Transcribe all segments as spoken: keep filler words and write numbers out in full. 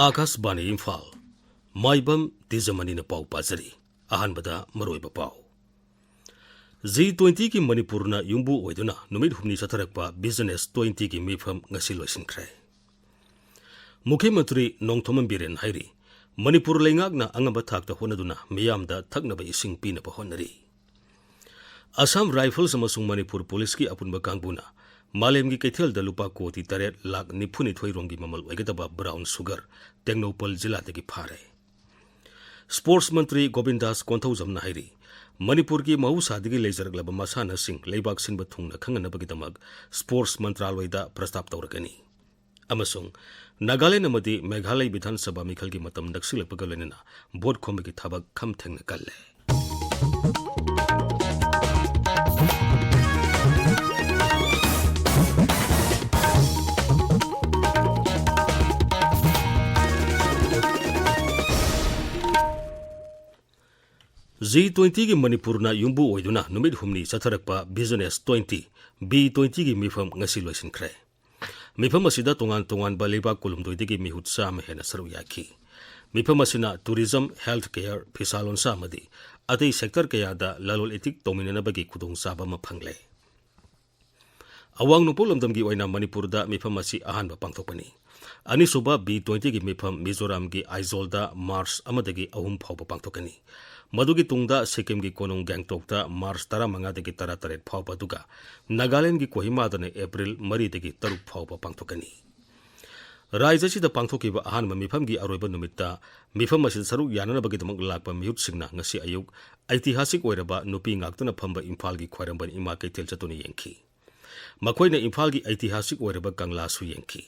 ꯑꯥꯀꯥꯁꯕꯥꯅꯤ ꯏꯝꯐꯥꯜ, ꯃꯥꯏꯕꯝ ꯇꯤꯖꯃꯅꯤꯅ ꯄꯥꯎ ꯄꯥꯖꯔꯤ꯫ ꯑꯍꯥꯟꯕꯗ ꯃꯔꯨꯑꯣꯏꯕ ꯄꯥꯎ꯫ ꯖꯤ ꯇ꯭ꯋꯦꯟꯇꯤꯒꯤ ꯃꯅꯤꯄꯨꯔꯅ ꯌꯨꯝꯕꯨ ꯑꯣꯏꯗꯨꯅ ꯅꯨꯃꯤꯠ ꯍꯨꯝꯅꯤ ꯆꯠꯊꯔꯛꯄ ꯕꯤꯖꯤꯅꯦꯁ ꯇ꯭ꯋꯦꯟꯇꯤꯒꯤ ꯃꯤꯐꯝ ꯉꯁꯤ ꯂꯣꯏꯁꯤꯟꯈ꯭ꯔꯦ꯫ ꯃꯨꯈ꯭ꯌ ꯃꯟꯇ꯭ꯔꯤ ꯅꯣꯡꯊꯣꯝꯕꯝ ꯕꯤꯔꯦꯟ ꯍꯥꯏꯔꯤ, ꯃꯅꯤꯄꯨꯔ ꯂꯩꯉꯥꯛꯅ ꯑꯉꯝꯕ ꯊꯥꯛꯇ ꯍꯣꯠꯅꯗꯨꯅ ꯃꯤꯌꯥꯝꯗ ꯊꯛꯅꯕ ꯏꯁꯤꯡ ꯄꯤꯅꯕ ꯍꯣꯠꯅꯔꯤ꯫ ꯑꯁꯥꯝ ꯔꯥꯏꯐꯜꯁ ꯑꯃꯁꯨꯡ ꯃꯅꯤꯄꯨꯔ ꯄꯨꯂꯤꯁꯀꯤ ꯑꯄꯨꯟꯕ ꯀꯥꯡꯕꯨꯅ ꯃꯥꯂꯦꯝꯒꯤ ꯀꯩꯊꯦꯜꯗ ꯂꯨꯄꯥ ꯀꯣꯇꯤ ꯇꯔꯦꯠ ꯂꯥꯈ ꯅꯤꯐꯨꯅꯤꯊꯣꯏ ꯔꯣꯝꯒꯤ ꯃꯃꯜ ꯑꯣꯏꯒꯗꯕ ꯕ꯭ꯔꯥꯎꯟ ꯁꯨꯒꯔ ꯇꯦꯡꯅꯧꯄꯜ ꯖꯤꯂꯥꯗꯒꯤ ꯐꯥꯔꯦ꯫ ꯁ꯭ꯄꯣꯔꯠꯁ ꯃꯟꯇ꯭ꯔꯤ ꯒꯣꯕꯤꯟꯗꯥꯁ ꯀꯣꯟꯊꯧꯖꯝꯅ ꯍꯥꯏꯔꯤ, ꯃꯅꯤꯄꯨꯔꯒꯤ ꯃꯍꯧꯁꯥꯗꯒꯤ ꯂꯩꯖꯔꯛꯂꯕ ꯃꯁꯥꯟꯅꯁꯤꯡ ꯂꯩꯕꯥꯛ ꯁꯤꯟꯕ ꯊꯨꯡꯅ ꯈꯪꯍꯟꯅꯕꯒꯤꯗꯃꯛ ꯁ꯭ꯄꯣꯔꯠꯁ ꯃꯟꯇ꯭ꯔꯥꯂꯣꯏꯗ ꯄ꯭ꯔꯁꯇꯥꯞ ꯇꯧꯔꯒꯅꯤ꯫ ꯑꯃꯁꯨꯡ ꯅꯥꯒꯥꯂꯦꯟ ꯑꯃꯗꯤ ꯃꯦꯘꯥꯂꯌ ꯕꯤꯙꯥꯟ ꯁꯚꯥ ꯃꯤꯈꯜꯒꯤ ꯃꯇꯝ ꯅꯛꯁꯤꯜꯂꯛꯄꯒ ꯂꯣꯏꯅꯅ ꯚꯣꯠ ꯈꯣꯝꯕꯒꯤ ꯊꯕꯛ ꯈꯝ ꯊꯦꯡꯅ ꯀꯜꯂꯦ꯫ ꯖꯤ ꯇ꯭ꯋꯦꯟꯇꯤꯒꯤ ꯃꯅꯤꯄꯨꯔꯅ ꯌꯨꯝꯕꯨ ꯑꯣꯏꯗꯨꯅ ꯅꯨꯃꯤꯠ ꯍꯨꯝꯅꯤ ꯆꯠꯊꯔꯛꯄ ꯕꯤꯖꯤꯅꯦꯁ ꯇ꯭ꯋꯦꯟꯇꯤ, ꯕꯤ ꯇ꯭ꯋꯦꯟꯇꯤꯒꯤ ꯃꯤꯐꯝ ꯉꯁꯤ ꯂꯣꯏꯁꯤꯟꯈ꯭ꯔꯦ꯫ ꯃꯤꯐꯝ ꯑꯁꯤꯗ ꯇꯣꯉꯥꯟ ꯇꯣꯉꯥꯟꯕ ꯂꯩꯕꯥꯛ ꯀꯨꯟꯍꯨꯝꯗꯣꯏꯗꯒꯤ ꯃꯤꯍꯨꯠ ꯆꯥꯝꯃ ꯍꯦꯟꯅ ꯁꯔꯨꯛ ꯌꯥꯈꯤ꯫ ꯃꯤꯐꯝ ꯑꯁꯤꯅ ꯇꯨꯔꯤꯖꯝ, ꯍꯦꯜꯊ ꯀꯦꯌꯔ, ꯐꯤꯁꯥ ꯂꯣꯟꯁꯥ ꯑꯃꯗꯤ ꯑꯇꯩ ꯁꯦꯛꯇꯔ ꯀꯌꯥꯗ ꯂꯂꯣꯟ ꯏꯇꯤꯛ ꯇꯧꯃꯤꯟꯅꯅꯕꯒꯤ ꯈꯨꯗꯣꯡꯆꯥꯕ ꯑꯃ ꯐꯪꯂꯦ꯫ ꯑꯋꯥꯡ ꯅꯣꯡꯄꯣꯛ ꯂꯝꯗꯝꯒꯤ ꯑꯣꯏꯅ ꯃꯅꯤꯄꯨꯔꯗ ꯃꯤꯐꯝ ꯑꯁꯤ ꯑꯍꯥꯟꯕ ꯄꯥꯡꯊꯣꯛꯄꯅꯤ꯫ ꯑꯅꯤꯁꯨꯕ ꯕꯤ ꯇ꯭ꯋꯦꯟꯇꯤꯒꯤ ꯃꯤꯐꯝ ꯃꯤꯖꯣꯔꯥꯝꯒꯤ ꯑꯥꯏꯖꯣꯜꯗ ꯃꯥꯔꯆ ꯑꯃꯗꯒꯤ ꯑꯍꯨꯝ ꯐꯥꯎꯕ ꯄꯥꯡꯊꯣꯛꯀꯅꯤ꯫ ꯃꯗꯨꯒꯤ ꯇꯨꯡꯗ ꯁꯤꯛꯀꯤꯝꯒꯤ ꯀꯣꯅꯨꯡ ꯒꯦꯡꯇꯣꯛꯇ ꯃꯥꯔꯆ ꯇꯔꯥꯃꯉꯥꯗꯒꯤ ꯇꯔꯥꯇꯔꯦꯠ ꯐꯥꯎꯕ, ꯑꯗꯨꯒ ꯅꯥꯒꯥꯂꯦꯟꯗꯒꯤ ꯀꯣꯍꯤꯃꯥꯗꯅ ꯑꯦꯄ꯭ꯔꯤꯜ ꯃꯔꯤꯗꯒꯤ ꯇꯔꯨꯛ ꯐꯥꯎꯕ ꯄꯥꯡꯊꯣꯛꯀꯅꯤ꯫ ꯔꯥꯖ꯭ꯌ ꯑꯁꯤꯗ ꯄꯥꯡꯊꯣꯛꯈꯤꯕ ꯑꯍꯥꯟꯕ ꯃꯤꯐꯝꯒꯤ ꯑꯔꯣꯏꯕ ꯅꯨꯃꯤꯠꯇ ꯃꯤꯐꯝ ꯑꯁꯤꯗ ꯁꯔꯨꯛ ꯌꯥꯅꯅꯕꯒꯤꯗꯃꯛ ꯂꯥꯛꯄ ꯃꯤꯍꯨꯠꯁꯤꯡꯅ ꯉꯁꯤ ꯑꯌꯨꯛ ꯑꯩꯇꯤꯍꯥꯁꯤꯛ ꯑꯣꯏꯔꯕ ꯅꯨꯄꯤ ꯉꯥꯛꯇꯅ ꯐꯝꯕ ꯏꯝꯐꯥꯜꯒꯤ ꯈ꯭ꯋꯥꯏꯔꯝꯕꯟ ꯏꯃꯥ ꯀꯩꯊꯦꯜ ꯆꯠꯇꯨꯅ ꯌꯦꯡꯈꯤ꯫ ꯃꯈꯣꯏꯅ ꯏꯝꯐꯥꯜꯒꯤ ꯑꯩꯇꯤꯍꯥꯁꯤꯛ ꯑꯣꯏꯔꯕ ꯀꯪꯂꯥꯁꯨ ꯌꯦꯡꯈꯤ꯫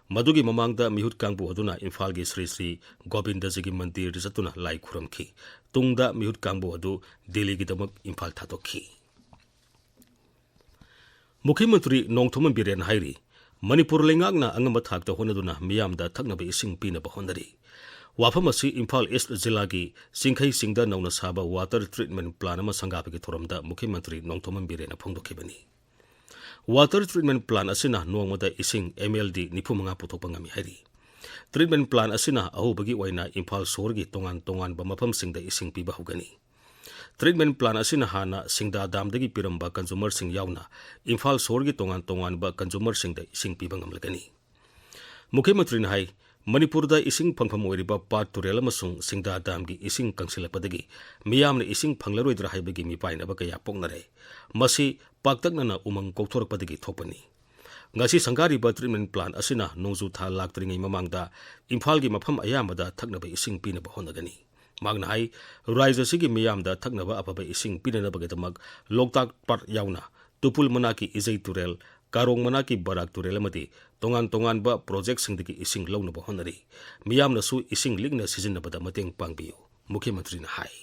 ꯃꯗꯨꯒꯤ ꯃꯃꯥꯡꯗ ꯃꯤꯍꯨꯠ ꯀꯥꯡꯕꯨ ꯑꯗꯨꯅ ꯏꯝꯐꯥꯜꯒꯤ ꯁ꯭ꯔꯤ ꯁ꯭ꯔꯤ ꯒꯣꯕꯤꯟꯗꯖꯤꯒꯤ ꯃꯟꯗꯤꯔꯗ ꯆꯠꯇꯨꯅ ꯂꯥꯏ ꯈꯨꯔꯨꯝꯈꯤ꯫ ꯇꯨꯡꯗ ꯃꯤꯍꯨꯠ ꯀꯥꯡꯕꯨ ꯑꯗꯨ ꯗꯤꯜꯂꯤꯒꯤꯗꯃꯛ ꯏꯝꯐꯥꯜ ꯊꯥꯗꯣꯛꯈꯤ꯫ ꯃꯨꯈ꯭ꯌ ꯃꯟꯇ꯭ꯔꯤ ꯅꯣꯡꯊꯣꯝꯕꯝ ꯕꯤꯔꯦꯟ ꯍꯥꯏꯔꯤ, ꯃꯅꯤꯄꯨꯔ ꯂꯩꯉꯥꯛꯅ ꯑꯉꯝꯕ ꯊꯥꯛꯇ ꯍꯣꯠꯅꯗꯨꯅ ꯃꯤꯌꯥꯝꯗ ꯊꯛꯅꯕ ꯏꯁꯤꯡ ꯄꯤꯅꯕ ꯍꯣꯠꯅꯔꯤ꯫ ꯋꯥꯐꯝ ꯑꯁꯤ ꯏꯝꯐꯥꯜ ꯏꯁ꯭ꯠ ꯖꯤꯂꯥꯒꯤ ꯆꯤꯡꯈꯩ ꯆꯤꯡꯗ ꯅꯧꯅ ꯁꯥꯕ ꯋꯥꯇꯔ ꯇ꯭ꯔꯤꯠꯃꯦꯟ ꯄ꯭ꯂꯥꯟ ꯑꯃ ꯁꯪꯒꯥꯕꯒꯤ ꯊꯧꯔꯝꯗ ꯃꯨꯈ꯭ꯌ ꯃꯟꯇ꯭ꯔꯤ ꯅꯣꯡꯊꯣꯝꯕꯝ ꯕꯤꯔꯦꯟꯅ ꯐꯣꯡꯗꯣꯛꯈꯤꯕꯅꯤ꯫ ꯋꯥꯇꯔ ꯇ꯭ꯔꯤꯠꯃꯦꯟ ꯄ꯭ꯂꯥꯟ ꯑꯁꯤꯅ ꯅꯣꯡꯃꯗ ꯏꯁꯤꯡ ꯑꯦꯝ ꯑꯦꯜ ꯗꯤ ꯅꯤꯐꯨ ꯃꯉꯥ ꯄꯨꯊꯣꯛꯄ ꯉꯝꯃꯤ ꯍꯥꯏꯔꯤ꯫ Treatment plant ꯑꯁꯤꯅ ꯑꯍꯧꯕꯒꯤ ꯑꯣꯏꯅ ꯏꯝꯐꯥꯜ ꯁꯣꯍꯣꯔꯒꯤ ꯇꯣꯉꯥꯟ ꯇꯣꯉꯥꯟꯕ ꯃꯐꯝꯁꯤꯡꯗ ꯏꯁꯤꯡ ꯄꯤꯕ ꯍꯧꯒꯅꯤ꯫ Treatment plant ꯑꯁꯤꯅ ꯍꯥꯟꯅ ꯁꯤꯡꯗꯥ ꯗꯥꯝꯗꯒꯤ ꯄꯤꯔꯝꯕ consumerꯁꯤꯡ ꯌꯥꯎꯅ ꯏꯝꯐꯥꯜ ꯁꯣꯍꯣꯔꯒꯤ ꯇꯣꯉꯥꯟ ꯇꯣꯉꯥꯟꯕ consumerꯁꯤꯡꯗ ꯏꯁꯤꯡ ꯄꯤꯕ ꯉꯝꯂꯒꯅꯤ꯫ ꯃꯨꯈ꯭ꯌ ꯃꯟꯇ꯭ꯔꯤꯅ ꯍꯥꯏ, ꯃꯅꯤꯄꯨꯔꯗ ꯏꯁꯤꯡ ꯐꯪꯐꯝ ꯑꯣꯏꯔꯤꯕ ꯄꯥꯠ ꯇꯨꯔꯦꯜ ꯑꯃꯁꯨꯡ ꯁꯤꯡꯗꯥ ꯗꯥꯝꯒꯤ ꯏꯁꯤꯡ ꯀꯪꯁꯤꯜꯂꯛꯄꯗꯒꯤ ꯃꯤꯌꯥꯝꯅ ꯏꯁꯤꯡ ꯐꯪꯂꯔꯣꯏꯗ꯭ꯔꯥ ꯍꯥꯏꯕꯒꯤ ꯃꯤꯄꯥꯏꯅꯕ ꯀꯌꯥ ꯄꯣꯛꯅꯔꯦ꯫ ꯃꯁꯤ ꯄꯥꯛꯇꯛꯅꯅ ꯎꯃꯪ ꯀꯣꯛꯊꯣꯔꯛꯄꯗꯒꯤ ꯊꯣꯛꯄꯅꯤ꯫ ꯉꯁꯤ ꯁꯪꯒꯥꯔꯤꯕ treatment plant ꯑꯁꯤꯅ ꯅꯣꯡꯖꯨ ꯊꯥ ꯂꯥꯛꯇ꯭ꯔꯤꯉꯩ ꯃꯃꯥꯡꯗ ꯏꯝꯐꯥꯜꯒꯤ ꯃꯐꯝ ꯑꯌꯥꯝꯕꯗ ꯊꯛꯅꯕ ꯏꯁꯤꯡ ꯄꯤꯅꯕ ꯍꯣꯠꯅꯒꯅꯤ꯫ ꯃꯍꯥꯛꯅ ꯍꯥꯏ, ꯔꯥꯖ꯭ꯌ ꯑꯁꯤꯒꯤ ꯃꯤꯌꯥꯝꯗ ꯊꯛꯅꯕ ꯑꯐꯕ ꯏꯁꯤꯡ ꯄꯤꯅꯅꯕꯒꯤꯗꯃꯛ ꯂꯣꯛꯇꯥꯛ ꯄꯥꯠ ꯌꯥꯎꯅ ꯇꯨꯄꯨꯜ ꯃꯅꯥꯛꯀꯤ ꯏꯖꯩ ꯇꯨꯔꯦꯜ, ꯀꯥꯔꯣꯡ ꯃꯅꯥꯛꯀꯤ ꯕꯔꯥꯛ ꯇꯨꯔꯦꯜ ꯑꯃꯗꯤ ꯇꯣꯉꯥꯟ ꯇꯣꯉꯥꯟꯕ projectꯁꯤꯡꯗꯒꯤ ꯏꯁꯤꯡ ꯂꯧꯅꯕ ꯍꯣꯠꯅꯔꯤ꯫ ꯃꯤꯌꯥꯝꯅꯁꯨ ꯏꯁꯤꯡ ꯂꯤꯛꯅ ꯁꯤꯖꯤꯟꯅꯕꯗ ꯃꯇꯦꯡ ꯄꯥꯡꯕꯤꯌꯨ, ꯃꯨꯈ꯭ꯌ ꯃꯟꯇ꯭ꯔꯤꯅ ꯍꯥꯏ꯫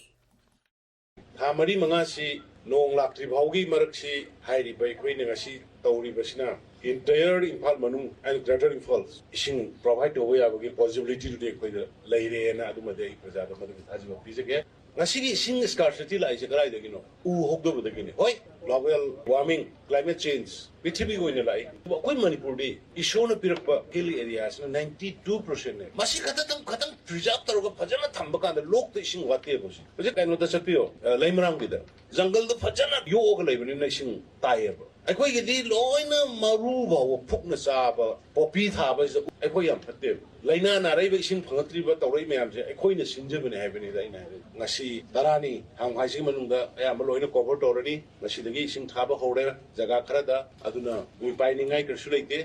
ꯊꯥ ꯃꯔꯤ ꯃꯉꯥꯁꯤ ꯅꯣꯡ ꯂꯥꯛꯇ꯭ꯔꯤ ꯐꯥꯎꯒꯤ ꯃꯔꯛꯁꯤ ꯍꯥꯏꯔꯤꯕ ꯑꯩꯈꯣꯏꯅ ꯉꯁꯤ ꯇꯧꯔꯤꯕꯁꯤꯅ entire ꯏꯝꯐꯥꯜ ꯃꯅꯨꯡ and greater ꯏꯝꯐꯥꯜ ꯏꯁꯤꯡ provide ꯇꯧꯕ ꯌꯥꯕꯒꯤ possibilityꯗꯨꯗꯤ ꯑꯩꯈꯣꯏꯗ ꯂꯩꯔꯦꯅ ꯑꯗꯨꯃꯗꯤ ꯑꯩ ꯄ꯭ꯔꯖꯥꯗ ꯃꯗꯨꯒꯤ ꯊꯥꯖꯕ ꯄꯤꯖꯒꯦ꯫ ꯉꯁꯤꯒꯤ ꯏꯁꯤꯡ scarcity ꯂꯥꯛꯏꯁꯦ ꯀꯗꯥꯏꯗꯒꯤꯅꯣ? ꯎ ꯍꯧꯗꯕꯗꯒꯤꯅꯤ꯫ ꯍꯣꯏ, global warming, climate change, ꯄ꯭ꯔꯤꯊꯤꯕꯤꯒꯤ ꯑꯣꯏꯅ ꯂꯥꯛꯏ꯫ ꯑꯗꯨꯕꯨ ꯑꯩꯈꯣꯏ ꯃꯅꯤꯄꯨꯔꯗꯤ ꯏꯁꯣꯔꯅ ꯄꯤꯔꯛꯄ hill areaꯁꯤꯅ ninety two percentꯅꯦ꯫ ꯃꯁꯤ ꯈꯛꯇ ꯈꯛꯇꯪ preserve ꯇꯧꯔꯒ ꯐꯖꯅ ꯊꯝꯕ ꯀꯥꯟꯗ ꯂꯣꯛꯇ ꯏꯁꯤꯡ ꯋꯥꯠꯇꯦꯕ꯫ ꯍꯧꯖꯤꯛ, ꯍꯧꯖꯤꯛ ꯀꯩꯅꯣꯗ ꯆꯠꯄꯤꯌꯣ, ꯑ, ꯂꯩꯃꯔꯥꯝꯒꯤꯗ꯫ ꯖꯪꯒꯜꯗ ꯐꯖꯅ ꯌꯣꯛꯑꯒ ꯂꯩꯕꯅꯤꯅ ꯏꯁꯤꯡ ꯇꯥꯏꯌꯦꯕ꯫ ꯑꯩꯈꯣꯏꯒꯤꯗꯤ ꯂꯣꯏꯅ ꯃꯔꯨ ꯐꯥꯎꯕ ꯐꯨꯛꯅ ꯆꯥꯕ, ꯄꯣꯄꯤ ꯊꯥꯕꯁꯤꯗ ꯑꯩꯈꯣꯏ ꯌꯥꯝ ꯐꯠꯇꯦꯕ꯫ ꯂꯥꯏꯅꯥ ꯅꯥꯔꯛꯏꯕ, ꯏꯁꯤꯡ ꯐꯪꯉꯛꯇ꯭ꯔꯤꯕ, ꯇꯧꯔꯛꯏ ꯃꯌꯥꯝꯁꯦ ꯑꯩꯈꯣꯏꯅ ꯁꯤꯟꯖꯕꯅꯦ ꯍꯥꯏꯕꯅꯤꯗ ꯑꯩꯅ ꯍꯥꯏꯕꯗꯤ꯫ ꯉꯁꯤ ꯇꯔꯥꯅꯤ ꯊꯥ ꯃꯈꯥꯏꯁꯤꯒꯤ ꯃꯅꯨꯡꯗ ꯑꯌꯥꯝꯕ ꯂꯣꯏꯅ cover ꯇꯧꯔꯅꯤ꯫ ꯉꯁꯤꯗꯒꯤ ꯏꯁꯤꯡ ꯊꯥꯕ ꯍꯧꯔꯦ ꯖꯒꯥ ꯈꯔꯗ, ꯑꯗꯨꯅ ꯃꯤꯄꯥꯏꯅꯤꯡꯉꯥꯏ ꯀꯔꯤꯁꯨ ꯂꯩꯇꯦ꯫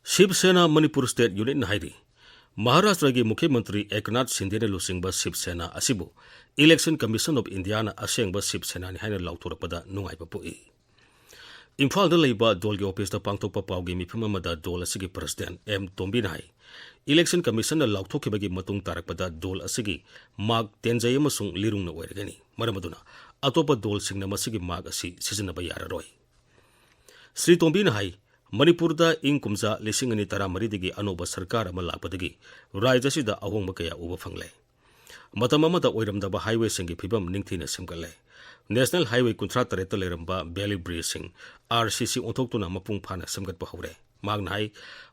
ꯁꯤꯕ ꯁꯦꯅꯥ ꯃꯅꯤꯄꯨꯔ State Unitꯅ ꯍꯥꯏꯔꯤ, ꯃꯍꯥꯔꯥꯁꯇ꯭ꯔꯒꯤ ꯃꯨꯈ꯭ꯌ ꯃꯟꯇ꯭ꯔꯤ ꯑꯦꯛꯅꯥꯊ ꯁꯤꯟꯗꯦꯅ ꯂꯨꯆꯤꯡꯕ ꯁꯤꯕ ꯁꯦꯅꯥ ꯑꯁꯤꯕꯨ Election Commission of Indiaꯅ ꯑꯁꯦꯡꯕ ꯁꯤꯕ ꯁꯦꯅꯥꯅꯤ ꯍꯥꯏꯅ ꯂꯥꯎꯊꯣꯔꯛꯄꯗ ꯅꯨꯡꯉꯥꯏꯕ ꯄꯣꯛꯏ꯫ ꯏꯝꯐꯥꯜꯗ ꯂꯩꯕ ꯗꯣꯜꯒꯤ ꯑꯣꯐꯤꯁꯇ ꯄꯥꯡꯊꯣꯛꯄ ꯄꯥꯎꯒꯤ ꯃꯤꯐꯝ ꯑꯃꯗ ꯗꯣꯜ ꯑꯁꯤꯒꯤ president ꯑꯦꯝ ꯇꯣꯝꯕꯤꯅ ꯍꯥꯏ, Election Commissionꯅ ꯂꯥꯎꯊꯣꯛꯈꯤꯕꯒꯤ ꯃꯇꯨꯡ ꯇꯥꯔꯛꯄꯗ ꯗꯣꯜ ꯑꯁꯤꯒꯤ ꯃꯥꯔꯛ ꯇꯦꯟꯖꯩ ꯑꯃꯁꯨꯡ ꯂꯤꯔꯨꯡꯅ ꯑꯣꯏꯔꯒꯅꯤ꯫ ꯃꯔꯝ ꯑꯗꯨꯅ ꯑꯇꯣꯞꯄ ꯗꯣꯜꯁꯤꯡꯅ ꯃꯁꯤꯒꯤ ꯃꯥꯔꯛ ꯑꯁꯤ ꯁꯤꯖꯤꯟꯅꯕ ꯌꯥꯔꯔꯣꯏ꯫ ꯁ꯭ꯔꯤ ꯇꯣꯝꯕꯤꯅ ꯍꯥꯏ, ꯃꯅꯤꯄꯨꯔꯗ ꯏꯪ ꯀꯨꯝꯖꯥ ꯂꯤꯁꯤꯡ ꯑꯅꯤ ꯇꯔꯥꯃꯔꯤꯗꯒꯤ ꯑꯅꯧꯕ ꯁꯔꯀꯥꯔ ꯑꯃ ꯂꯥꯛꯄꯗꯒꯤ ꯔꯥꯖ꯭ꯌ ꯑꯁꯤꯗ ꯑꯍꯣꯡꯕ ꯀꯌꯥ ꯎꯕ ꯐꯪꯂꯦ꯫ ꯃꯇꯝ ꯑꯃꯗ ꯑꯣꯏꯔꯝꯗꯕ highwayꯁꯤꯡꯒꯤ ꯐꯤꯕꯝ ꯅꯤꯡꯊꯤꯅ ꯁꯦꯝꯒꯠꯂꯦ꯫ National Highway ꯀꯨꯟꯊ꯭ꯔꯥ ꯇꯔꯦꯠꯇ ꯂꯩꯔꯝꯕ valley bridgeꯁꯤꯡ RCC ꯑꯣꯟꯊꯣꯛꯇꯨꯅ ꯃꯄꯨꯡ ꯐꯥꯅ ꯁꯦꯝꯒꯠꯄ ꯍꯧꯔꯦ꯫ ꯃꯍꯥꯛꯅ ꯍꯥꯏ,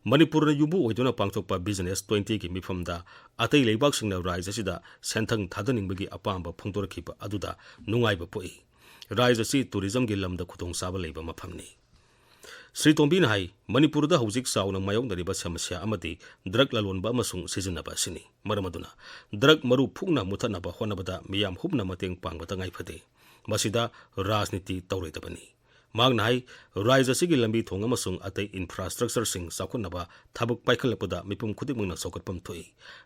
ꯃꯅꯤꯄꯨꯔꯅ ꯌꯨꯝꯕꯨ ꯑꯣꯏꯗꯨꯅ ꯄꯥꯡꯊꯣꯛꯄ ꯕꯤꯖꯤꯅꯦꯁ ꯇ꯭ꯋꯦꯟꯇꯤꯒꯤ ꯃꯤꯐꯝꯗ ꯑꯇꯩ ꯂꯩꯕꯥꯛꯁꯤꯡꯅ ꯔꯥꯖ꯭ꯌ ꯑꯁꯤꯗ ꯁꯦꯟꯊꯪ ꯊꯥꯗꯅꯤꯡꯕꯒꯤ ꯑꯄꯥꯝꯕ ꯐꯣꯡꯗꯣꯔꯛꯈꯤꯕ ꯑꯗꯨꯗ ꯅꯨꯡꯉꯥꯏꯕ ꯄꯣꯛꯏ꯫ ꯔꯥꯖ꯭ꯌ ꯑꯁꯤ ꯇꯨꯔꯤꯖꯝꯒꯤ ꯂꯝꯗ ꯈꯨꯗꯣꯡꯆꯥꯕ ꯂꯩꯕ ꯃꯐꯝꯅꯤ꯫ ꯁ꯭ꯔꯤ ꯇꯣꯝꯕꯤꯅ ꯍꯥꯏ, ꯃꯅꯤꯄꯨꯔꯗ ꯍꯧꯖꯤꯛ ꯆꯥꯎꯅ ꯃꯥꯌꯣꯛꯅꯔꯤꯕ ꯁꯃꯁ꯭ꯌꯥ ꯑꯃꯗꯤ ꯗ꯭ꯔꯒ ꯂꯂꯣꯟꯕ ꯑꯃꯁꯨꯡ ꯁꯤꯖꯤꯟꯅꯕ ꯑꯁꯤꯅꯤ꯫ ꯃꯔꯝ ꯑꯗꯨꯅ ꯗ꯭ꯔꯒ ꯃꯔꯨ ꯐꯨꯛꯅ ꯃꯨꯊꯠꯅꯕ ꯍꯣꯠꯅꯕꯗ ꯃꯤꯌꯥꯝ ꯍꯨꯞꯅ ꯃꯇꯦꯡ ꯄꯥꯡꯕ ꯇꯉꯥꯏ ꯐꯗꯦ꯫ ꯃꯁꯤꯗ ꯔꯥꯖꯅꯤꯇꯤ ꯇꯧꯔꯣꯏꯗꯕꯅꯤ꯫ ꯃꯍꯥꯛꯅ ꯍꯥꯏ, ꯔꯥꯖ꯭ꯌ ꯑꯁꯤꯒꯤ ꯂꯝꯕꯤ ꯊꯣꯡ ꯑꯃꯁꯨꯡ ꯑꯇꯩ ꯏꯟꯐ꯭ꯔꯥꯁ꯭ꯇ꯭ꯔꯛꯆꯔꯁꯤꯡ ꯆꯥꯎꯈꯠꯅꯕ ꯊꯕꯛ ꯄꯥꯏꯈꯠꯂꯛꯄꯗ ꯃꯤꯄꯨꯝ ꯈꯨꯗꯤꯡꯃꯛꯅ ꯆꯥꯎꯈꯠꯐꯝ ꯊꯣꯛꯏ꯫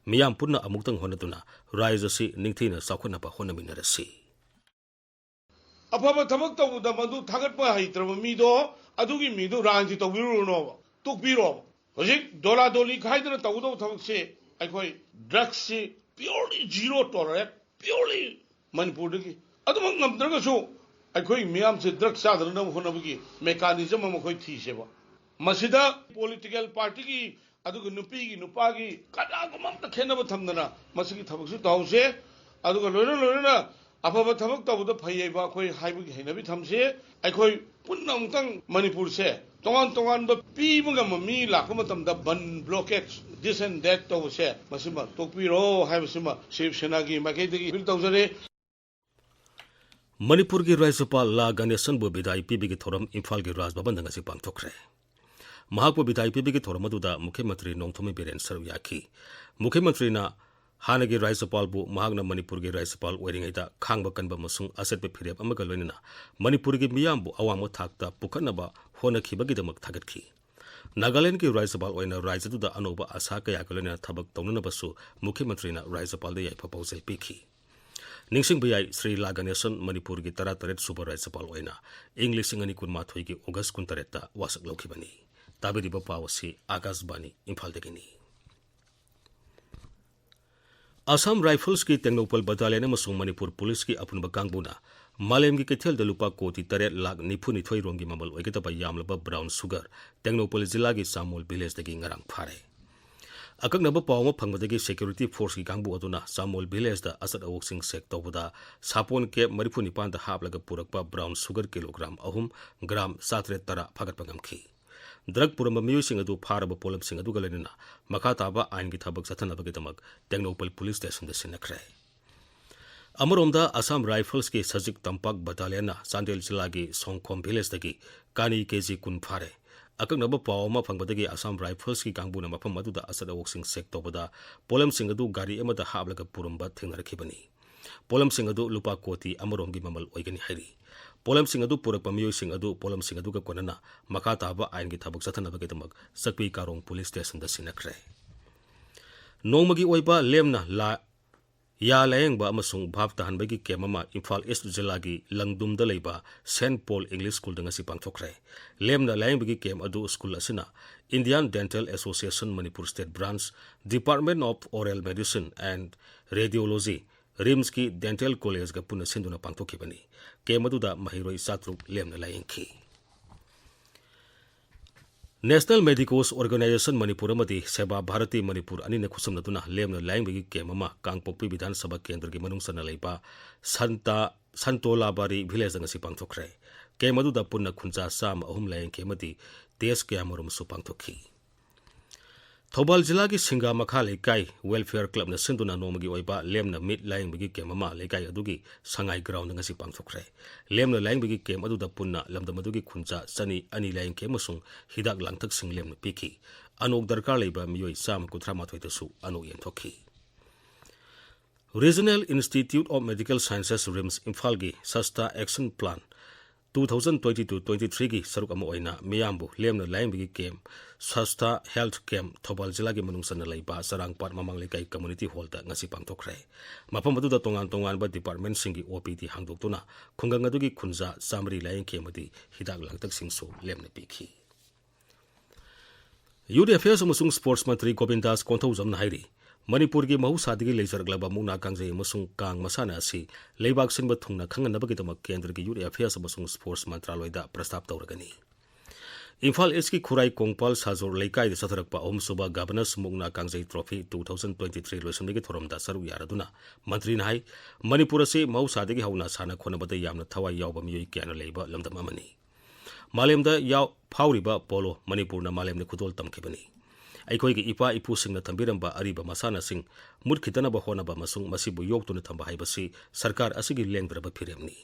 ꯃꯤꯌꯥꯝ ꯄꯨꯟꯅ ꯑꯃꯨꯛꯇꯪ ꯍꯣꯠꯅꯗꯨꯅ ꯔꯥꯖ꯭ꯌ ꯑꯁꯤ ꯅꯤꯡꯊꯤꯅ ꯆꯥꯎꯈꯠꯅꯕ ꯍꯣꯠꯅꯃꯤꯟꯅꯔꯁꯤ꯫ ꯑꯐꯕ ꯊꯕꯛ ꯇꯧꯕꯗ ꯃꯗꯨ ꯊꯥꯒꯠꯄ ꯍꯩꯇ꯭ꯔꯕ ꯃꯤꯗꯣ, ꯑꯗꯨꯒꯤ ꯃꯤꯗꯨ ꯔꯥꯖꯅꯤꯇꯤ ꯇꯧꯕꯤꯔꯨꯔꯅꯣꯕ, ꯇꯣꯛꯄꯤꯔꯣꯕ꯫ ꯍꯧꯖꯤꯛ ꯗꯣꯂꯥ ꯗꯣꯂꯤ ꯈꯥꯏꯗꯅ ꯇꯧꯒꯗꯧꯕ ꯊꯕꯛꯁꯤ ꯑꯩꯈꯣꯏ ꯗ꯭ꯔꯒꯁꯤ purely zero tolerate, purely ꯃꯅꯤꯄꯨꯔꯗꯒꯤ꯫ ꯑꯗꯨꯃꯛ ꯉꯝꯗ꯭ꯔꯒꯁꯨ ꯑꯩꯈꯣꯏ ꯃꯤꯌꯥꯝꯁꯦ ꯗ꯭ꯔꯒ ꯆꯥꯗꯅꯕ ꯍꯣꯠꯅꯕꯒꯤ ꯃꯦꯀꯥꯅꯤꯖꯝ ꯑꯃ ꯑꯩꯈꯣꯏ ꯊꯤꯁꯦꯕ꯫ ꯃꯁꯤꯗ ꯄꯣꯂꯤꯇꯤꯀꯦꯜ ꯄꯥꯔꯇꯤꯒꯤ, ꯑꯗꯨꯒ ꯅꯨꯄꯤꯒꯤ ꯅꯨꯄꯥꯒꯤ ꯀꯅꯥꯒꯨꯝꯕ ꯑꯝꯇ ꯈꯦꯠꯅꯕ ꯊꯝꯗꯅ ꯃꯁꯤꯒꯤ ꯊꯕꯛꯁꯤ ꯇꯧꯍꯧꯁꯦ꯫ ꯑꯗꯨꯒ ꯂꯣꯏꯅ ꯂꯣꯏꯅꯅ ꯑꯐꯕ ꯊꯕꯛ ꯇꯧꯕꯗ ꯐꯩ ꯍꯥꯏꯕ ꯑꯩꯈꯣꯏ ꯍꯥꯏꯕꯒꯤ ꯍꯩꯅꯕꯤ ꯊꯝꯁꯤ꯫ ꯑꯩꯈꯣꯏ ꯄꯨꯟꯅ ꯑꯃꯨꯛꯇꯪ ꯃꯅꯤꯄꯨꯔꯁꯦ ꯇꯣꯉꯥꯟ ꯇꯣꯉꯥꯟꯕ ꯄꯤꯕ ꯉꯝꯕ ꯃꯤ ꯂꯥꯛꯄ ꯃꯇꯝꯗ ꯕꯟ, ꯕ꯭ꯂꯣꯀꯦꯠ, this and that ꯇꯧꯕꯁꯦ ꯃꯁꯤꯃ ꯇꯣꯛꯄꯤꯔꯣ ꯍꯥꯏꯕꯁꯤꯃ ꯁꯤꯕ ꯁꯦꯅꯥꯒꯤ ꯃꯥꯏꯀꯩꯗꯒꯤ ꯑꯄꯤꯜ ꯇꯧꯖꯔꯤ꯫ ꯃꯅꯤꯄꯨꯔꯒꯤ ꯔꯥꯖ꯭ꯌꯄꯥꯜ ꯂꯥ ꯒꯅꯦꯁꯟꯕꯨ ꯕꯤꯗꯥꯏ ꯄꯤꯕꯒꯤ ꯊꯧꯔꯝ ꯏꯝꯐꯥꯜꯒꯤ ꯔꯥꯖꯚꯕꯟꯗ ꯉꯁꯤ ꯄꯥꯡꯊꯣꯛꯈ꯭ꯔꯦ꯫ ꯃꯍꯥꯛꯄꯨ ꯕꯤꯗꯥꯏ ꯄꯤꯕꯒꯤ ꯊꯧꯔꯝ ꯑꯗꯨꯗ ꯃꯨꯈ꯭ꯌ ꯃꯟꯇ꯭ꯔꯤ ꯅꯣꯡꯊꯣꯝꯕꯝ ꯕꯤꯔꯦꯟ ꯁꯔꯨꯛ ꯌꯥꯈꯤ꯫ ꯃꯨꯈ꯭ꯌ ꯃꯟꯇ꯭ꯔꯤꯅ ꯍꯥꯟꯅꯒꯤ ꯔꯥꯖ꯭ꯌꯄꯥꯜꯕꯨ ꯃꯍꯥꯛꯅ ꯃꯅꯤꯄꯨꯔꯒꯤ ꯔꯥꯖ꯭ꯌꯄꯥꯜ ꯑꯣꯏꯔꯤꯉꯩꯗ ꯈꯥꯡꯕ ꯀꯟꯕ ꯑꯃꯁꯨꯡ ꯑꯆꯦꯠꯄ ꯐꯤꯔꯦꯞ ꯑꯃꯒ ꯂꯣꯏꯅꯅ ꯃꯅꯤꯄꯨꯔꯒꯤ ꯃꯤꯌꯥꯝꯕꯨ ꯑꯋꯥꯡꯕ ꯊꯥꯛꯇ ꯄꯨꯈꯠꯅꯕ ꯍꯣꯠꯅꯈꯤꯕꯒꯤꯗꯃꯛ ꯊꯥꯒꯠꯈꯤ꯫ ꯅꯥꯒꯥꯂꯦꯟꯗꯒꯤ ꯔꯥꯖ꯭ꯌꯄꯥꯜ ꯑꯣꯏꯅ ꯔꯥꯖ꯭ꯌꯗꯨꯗ ꯑꯅꯧꯕ ꯑꯥꯁꯥ ꯀꯌꯥꯒ ꯂꯣꯏꯅꯅ ꯊꯕꯛ ꯇꯧꯅꯅꯕꯁꯨ ꯃꯨꯈ꯭ꯌ ꯃꯟꯇ꯭ꯔꯤꯅ ꯔꯥꯖ꯭ꯌꯄꯥꯜꯗ ꯌꯥꯏꯐ ꯄꯥꯎꯖꯦꯜ ꯄꯤꯈꯤ꯫ ꯅꯤꯡꯁꯤꯡꯕ ꯌꯥꯏ, ꯁ꯭ꯔꯤ ꯂꯥ ꯒꯅꯦꯁꯟ ꯃꯅꯤꯄꯨꯔꯒꯤ ꯇꯔꯥꯇꯔꯦꯠ ꯁꯨꯕ ꯔꯥꯖ꯭ꯌꯄꯥꯜ ꯑꯣꯏꯅ ꯏꯪ ꯂꯤꯁꯤꯡ ꯑꯅꯤ ꯀꯨꯟꯃꯥꯊꯣꯏꯒꯤ ꯑꯣꯒꯁ ꯀꯨꯟꯇꯔꯦꯠꯇ ꯋꯥꯁꯛ ꯂꯧꯈꯤꯕꯅꯤ꯫ ꯇꯥꯕꯤꯔꯤꯕ ꯄꯥꯎ ꯑꯁꯤ ꯑꯥꯀꯥꯁꯕꯥꯅꯤ ꯏꯝꯐꯥꯜꯗꯒꯤꯅꯤ꯫ ꯑꯁꯥꯝ ꯔꯥꯏꯐꯜꯁꯀꯤ ꯇꯦꯡꯅꯧꯄꯜ ꯕꯠꯇꯥꯂꯤꯌꯟ ꯑꯃꯁꯨꯡ ꯃꯅꯤꯄꯨꯔ ꯄꯨꯂꯤꯁꯀꯤ ꯑꯄꯨꯟꯕ ꯀꯥꯡꯕꯨꯅ ꯃꯥꯂꯦꯝꯒꯤ ꯀꯩꯊꯦꯜꯗ ꯂꯨꯄꯥ ꯀꯣꯇꯤ ꯇꯔꯦꯠ ꯂꯥꯈ ꯅꯤꯐꯨ ꯅꯤꯊꯣꯏ ꯔꯣꯝꯒꯤ ꯃꯃꯜ ꯑꯣꯏꯒꯗꯕ ꯌꯥꯝꯂꯕ ꯕ꯭ꯔꯥꯎꯟ ꯁꯨꯒꯔ ꯇꯦꯡꯅꯧꯄꯜ ꯖꯤꯂꯥꯒꯤ ꯆꯥꯃꯣꯜ ꯚꯤꯂꯦꯖꯇꯒꯤ ꯉꯔꯥꯡ ꯐꯥꯔꯦ꯫ ꯑꯀꯛꯅꯕ ꯄꯥꯎ ꯑꯃ ꯐꯪꯕꯗꯒꯤ ꯁꯦꯀ꯭ꯌꯨꯔꯤꯇꯤ ꯐꯣꯔꯁꯀꯤ ꯀꯥꯡꯕꯨ ꯑꯗꯨꯅ ꯆꯥꯃꯣꯜ ꯚꯤꯂꯦꯖꯇ ꯑꯆꯠ ꯑꯋꯣꯛꯁꯤꯡ ꯆꯦꯛ ꯇꯧꯕꯗ ꯁꯥꯄꯣꯟ ꯀꯦꯞ ꯃꯔꯤꯐꯨ ꯅꯤꯄꯥꯟꯗ ꯍꯥꯞꯂꯒ ꯄꯨꯔꯛꯄ ꯕ꯭ꯔꯥꯎꯟ ꯁꯨꯒꯔ ꯀꯤꯂꯣꯒ꯭ꯔꯥꯝ ꯑꯍꯨꯝ, ꯒ꯭ꯔꯥꯝ ꯆꯥꯇꯔꯦꯠ ꯇꯔꯥ ꯐꯥꯒꯠꯄ ꯉꯝꯈꯤ꯫ ꯗ꯭ꯔꯒ ꯄꯨꯔꯝꯕ ꯃꯤꯑꯣꯏꯁꯤꯡ ꯑꯗꯨ ꯐꯥꯔꯕ ꯄꯣꯠꯂꯝꯁꯤꯡ ꯑꯗꯨꯒ ꯂꯣꯏꯅꯅ ꯃꯈꯥ ꯇꯥꯕ ꯑꯥꯏꯟꯒꯤ ꯊꯕꯛ ꯆꯠꯊꯅꯕꯒꯤꯗꯃꯛ ꯇꯦꯡꯅꯧꯄꯜ ꯄꯨꯂꯤꯁ ꯁ꯭ꯇꯦꯁꯟꯗ ꯁꯤꯟꯅꯈ꯭ꯔꯦ꯫ ꯑꯃꯔꯣꯝꯗ, ꯑꯁꯥꯝ ꯔꯥꯏꯐꯜꯁꯀꯤ ꯁꯖꯤꯛ ꯇꯝꯄꯥꯛ ꯕꯠꯇꯥꯂꯤꯌꯟꯅ ꯆꯥꯟꯗꯦꯜ ꯖꯤꯂꯥꯒꯤ ꯁꯣꯡꯈꯣꯝ ꯚꯤꯂꯦꯖꯇꯒꯤ ꯀꯥꯅꯤ ꯀꯦ ꯖꯤ ꯀꯨꯟ ꯐꯥꯔꯦ꯫ ꯑꯀꯛꯅꯕ ꯄꯥꯎ ꯑꯃ ꯐꯪꯕꯗꯒꯤ ꯑꯁꯥꯝ ꯔꯥꯏꯐꯜꯁꯀꯤ ꯀꯥꯡꯕꯨꯅ ꯃꯐꯝ ꯑꯗꯨꯗ ꯑꯆꯠ ꯑꯋꯣꯛꯁꯤꯡ ꯆꯦꯛ ꯇꯧꯕꯗ ꯄꯣꯠꯂꯝꯁꯤꯡ ꯑꯗꯨ ꯒꯥꯔꯤ ꯑꯃꯗ ꯍꯥꯞꯂꯒ ꯄꯨꯔꯝꯕ ꯊꯦꯡꯅꯔꯛꯈꯤꯕꯅꯤ꯫ ꯄꯣꯠꯂꯝꯁꯤꯡ ꯑꯗꯨ ꯂꯨꯄꯥ ꯀꯣꯇꯤ ꯑꯃꯔꯣꯝꯒꯤ ꯃꯃꯜ ꯑꯣꯏꯒꯅꯤ ꯍꯥꯏꯔꯤ꯫ ꯄꯣꯠꯂꯝꯁꯤꯡ ꯑꯗꯨ ꯄꯨꯔꯛꯄ ꯃꯤꯑꯣꯏꯁꯤꯡ ꯑꯗꯨ ꯄꯣꯠꯂꯝꯁꯤꯡ ꯑꯗꯨꯒ ꯀꯣꯟꯅꯅ ꯃꯈꯥ ꯇꯥꯕ ꯑꯥꯏꯟꯒꯤ ꯊꯕꯛ ꯆꯠꯊꯅꯕꯒꯤꯗꯃꯛ ꯆꯛꯄꯤ ꯀꯥꯔꯣꯡ ꯄꯨꯂꯤꯁ ꯁ꯭ꯇꯦꯁꯟꯗ ꯁꯤꯟꯅꯈ꯭ꯔꯦ꯫ ꯅꯣꯡꯃꯒꯤ ꯑꯣꯏꯕ ꯂꯦꯝꯅ ꯂꯥ-, ꯌꯥ ꯂꯥꯌꯦꯡꯕ ꯑꯃꯁꯨꯡ ꯚꯥꯞ ꯇꯥꯍꯟꯕꯒꯤ ꯀꯦꯝ ꯑꯃ ꯏꯝꯐꯥꯜ ꯏꯁ꯭ꯠ ꯖꯤꯂꯥꯒꯤ ꯂꯪꯗꯨꯝꯗ ꯂꯩꯕ ꯁꯦꯟꯠ ꯄꯣꯜ ꯏꯪꯂꯤꯁ ꯁ꯭ꯀꯨꯜꯗ ꯉꯁꯤ ꯄꯥꯡꯊꯣꯛꯈ꯭ꯔꯦ꯫ ꯂꯦꯝꯅ ꯂꯥꯌꯦꯡꯕꯒꯤ ꯀꯦꯝ ꯑꯗꯨ ꯁ꯭ꯀꯨꯜ ꯑꯁꯤꯅ Indian Dental Association Manipur State Branch, Department of Oral Medicine and Radiology, ꯔꯤꯝꯁꯀꯤ ꯗꯦꯟꯇꯦꯜ ꯀꯣꯂꯦꯖꯒ ꯄꯨꯟꯅ ꯁꯤꯟꯗꯨꯅ ꯄꯥꯡꯊꯣꯛꯈꯤꯕꯅꯤ꯫ ꯀꯦꯝ ꯑꯗꯨꯗ ꯃꯍꯩꯔꯣꯏ ꯆꯥꯇ꯭ꯔꯨꯛ ꯂꯦꯝꯅ ꯂꯥꯌꯦꯡꯈꯤ꯫ National Medicos Organisation Manipur ꯑꯃꯗꯤ ꯁꯦꯕꯥ ꯚꯥꯔꯇꯤ ꯃꯅꯤꯄꯨꯔ ꯑꯅꯤꯅ ꯈꯨꯠꯁꯝꯅꯗꯨꯅ ꯂꯦꯝꯅ ꯂꯥꯌꯦꯡꯕꯒꯤ ꯀꯦꯝ ꯑꯃ ꯀꯥꯡꯄꯣꯛꯄꯤ ꯕꯤꯙꯥꯟ ꯁꯚꯥ ꯀꯦꯟꯗ꯭ꯔꯒꯤ ꯃꯅꯨꯡ ꯆꯟꯅ ꯂꯩꯕ ꯁꯟꯇꯥ, ꯁꯟꯇꯣꯂꯥꯕꯥꯔꯤ ꯚꯤꯂꯦꯖꯇ ꯉꯁꯤ ꯄꯥꯡꯊꯣꯛꯈ꯭ꯔꯦ꯫ ꯀꯦꯝ ꯑꯗꯨꯗ ꯄꯨꯟꯅ ꯈꯨꯟꯖꯥ ꯆꯥꯝꯃ ꯑꯍꯨꯝ ꯂꯥꯌꯦꯡꯈꯤ ꯑꯃꯗꯤ ꯇꯦꯁ ꯀꯌꯥꯃꯔꯨꯝꯁꯨ ꯄꯥꯡꯊꯣꯛꯈꯤ꯫ ꯊꯧꯕꯥꯜ ꯖꯤꯂꯥꯒꯤ ꯁꯤꯡꯒꯥ ꯃꯈꯥ ꯂꯩꯀꯥꯏ ꯋꯦꯜꯐꯤꯌꯔ ꯀ꯭ꯂꯕꯅ ꯁꯤꯟꯗꯨꯅ ꯅꯣꯡꯃꯒꯤ ꯑꯣꯏꯕ ꯂꯦꯝꯅ ꯃꯤꯠ ꯂꯥꯌꯦꯡꯕꯒꯤ ꯀꯦꯝ ꯑꯃ ꯂꯩꯀꯥꯏ ꯑꯗꯨꯒꯤ ꯁꯉꯥꯏ ꯒ꯭ꯔꯥꯎꯟꯗ ꯉꯁꯤ ꯄꯥꯡꯊꯣꯛꯈ꯭ꯔꯦ꯫ ꯂꯦꯝꯅ ꯂꯥꯌꯦꯡꯕꯒꯤ ꯀꯦꯝ ꯑꯗꯨꯗ ꯄꯨꯟꯅ ꯂꯝꯗꯝ ꯑꯗꯨꯒꯤ ꯈꯨꯟꯖꯥ ꯆꯅꯤ ꯑꯅꯤ ꯂꯥꯌꯦꯡꯈꯤ ꯑꯃꯁꯨꯡ ꯍꯤꯗꯥꯛ ꯂꯥꯡꯊꯛꯁꯤꯡ ꯂꯦꯝꯅ ꯄꯤꯈꯤ꯫ ꯑꯅꯣꯛ ꯗꯔꯀꯥꯔ ꯂꯩꯕ ꯃꯤꯑꯣꯏ ꯆꯥꯝꯃ ꯀꯨꯟꯊ꯭ꯔꯥ ꯃꯥꯊꯣꯏꯗꯁꯨ ꯑꯅꯣꯛ ꯌꯦꯟꯊꯣꯛꯈꯤ꯫ Regional Institute of Medical Sciences, RIMS ꯏꯝꯐꯥꯜꯒꯤ ꯁꯁꯇꯥ action plan two thousand twenty-two twenty-three ꯒꯤ ꯁꯔꯨꯛ ꯑꯃ ꯑꯣꯏꯅ ꯃꯤꯌꯥꯝꯕꯨ ꯂꯦꯝꯅ ꯂꯥꯌꯦꯡꯕꯒꯤ ꯀꯦꯝ, ꯁꯁꯇꯥ ꯍꯦꯜꯊ ꯀꯦꯝꯞ, ꯊꯧꯕꯥꯜ ꯖꯤꯂꯥꯒꯤ ꯃꯅꯨꯡ ꯆꯟꯅ ꯂꯩꯕ ꯆꯔꯥꯡꯄꯥꯠ ꯃꯃꯥꯡ ꯂꯩꯀꯥꯏ ꯀꯝꯃ꯭ꯌꯨꯅꯤꯇꯤ ꯍꯣꯜꯗ ꯉꯁꯤ ꯄꯥꯡꯊꯣꯛꯈ꯭ꯔꯦ꯫ ꯃꯐꯝ ꯑꯗꯨꯗ ꯇꯣꯉꯥꯟ ꯇꯣꯉꯥꯟꯕ ꯗꯤꯄꯥꯔꯠꯃꯦꯟꯁꯤꯡꯒꯤ ꯑꯣ ꯄꯤ ꯗꯤ ꯍꯥꯡꯗꯣꯛꯇꯨꯅ ꯈꯨꯡꯒꯪ ꯑꯗꯨꯒꯤ ꯈꯨꯟꯖꯥ ꯆꯥꯃꯔꯤ ꯂꯥꯌꯦꯡꯈꯤ ꯑꯃꯗꯤ ꯍꯤꯗꯥꯛ ꯂꯥꯡꯊꯛꯁꯤꯡꯁꯨ ꯂꯦꯝꯅ ꯄꯤꯈꯤ꯫ ꯌꯨꯠ ꯑꯦꯐꯤꯌꯔꯁ ꯑꯃꯁꯨꯡ ꯁ꯭ꯄꯣꯔꯠꯁ ꯃꯟꯇ꯭ꯔꯤ ꯒꯣꯕꯤꯟꯗꯥꯁ ꯀꯣꯟꯊꯧꯖꯝꯅ ꯍꯥꯏꯔꯤ, ꯃꯅꯤꯄꯨꯔꯒꯤ ꯃꯍꯧꯁꯥꯗꯒꯤ ꯂꯩꯖꯔꯛꯂꯕ ꯃꯨꯛꯅꯥ ꯀꯥꯡꯖꯩ ꯑꯃꯁꯨꯡ ꯀꯥꯡ ꯃꯁꯥꯟꯅ ꯑꯁꯤ ꯂꯩꯕꯥꯛ ꯁꯤꯟꯕ ꯊꯨꯡꯅ ꯈꯪꯍꯟꯅꯕꯒꯤꯗꯃꯛ ꯀꯦꯟꯗ꯭ꯔꯒꯤ ꯌꯨꯠ ꯑꯦꯐꯤꯌꯔꯁ ꯑꯃꯁꯨꯡ ꯁ꯭ꯄꯣꯔꯠꯁ ꯃꯟꯇ꯭ꯔꯥꯂꯣꯏꯗ ꯄ꯭ꯔꯁꯇꯥꯞ ꯇꯧꯔꯒꯅꯤ꯫ ꯏꯝꯐꯥꯜ ꯏꯁꯀꯤ ꯈꯨꯔꯥꯏ ꯀꯣꯡꯄꯥꯜ ꯁꯥꯖꯣꯔ ꯂꯩꯀꯥꯏꯗ ꯆꯠꯊꯔꯛꯄ ꯑꯍꯨꯝꯁꯨꯕ ꯒꯕꯔꯅꯔꯁ ꯃꯨꯛꯅꯥ ꯀꯥꯡꯖꯩ ꯇ꯭ꯔꯣꯐꯤ two thousand twenty-three ꯂꯣꯏꯁꯤꯟꯕꯒꯤ ꯊꯧꯔꯝꯗ ꯁꯔꯨꯛ ꯌꯥꯔꯗꯨꯅ ꯃꯟꯇ꯭ꯔꯤꯅ ꯍꯥꯏ, ꯃꯅꯤꯄꯨꯔ ꯑꯁꯤ ꯃꯍꯧꯁꯥꯗꯒꯤ ꯍꯧꯅ ꯁꯥꯟꯅ ꯈꯣꯠꯅꯕꯗ ꯌꯥꯝꯅ ꯊꯋꯥꯏ ꯌꯥꯎꯕ ꯃꯤꯑꯣꯏ ꯀꯌꯥꯅ ꯂꯩꯕ ꯂꯝꯗꯝ ꯑꯃꯅꯤ꯫ ꯃꯥꯂꯦꯝꯗ ꯌꯥꯎ-, ꯐꯥꯎꯔꯤꯕ ꯄꯣꯂꯣ ꯃꯅꯤꯄꯨꯔꯅ ꯃꯥꯂꯦꯝꯗ ꯈꯨꯗꯣꯜ ꯇꯝꯈꯤꯕꯅꯤ꯫ ꯑꯩꯈꯣꯏꯒꯤ ꯏꯄꯥ ꯏꯄꯨꯁꯤꯡꯅ ꯊꯝꯕꯤꯔꯝꯕ ꯑꯔꯤꯕ ꯃꯁꯥꯟꯅꯁꯤꯡ ꯃꯨꯠꯈꯤꯗꯅꯕ ꯍꯣꯠꯅꯕ ꯑꯃꯁꯨꯡ ꯃꯁꯤꯕꯨ ꯌꯣꯛꯇꯨꯅ ꯊꯝꯕ ꯍꯥꯏꯕꯁꯤ ꯁꯔꯀꯥꯔ ꯑꯁꯤꯒꯤ ꯂꯦꯡꯗ꯭ꯔꯕ ꯐꯤꯔꯦꯞꯅꯤ꯫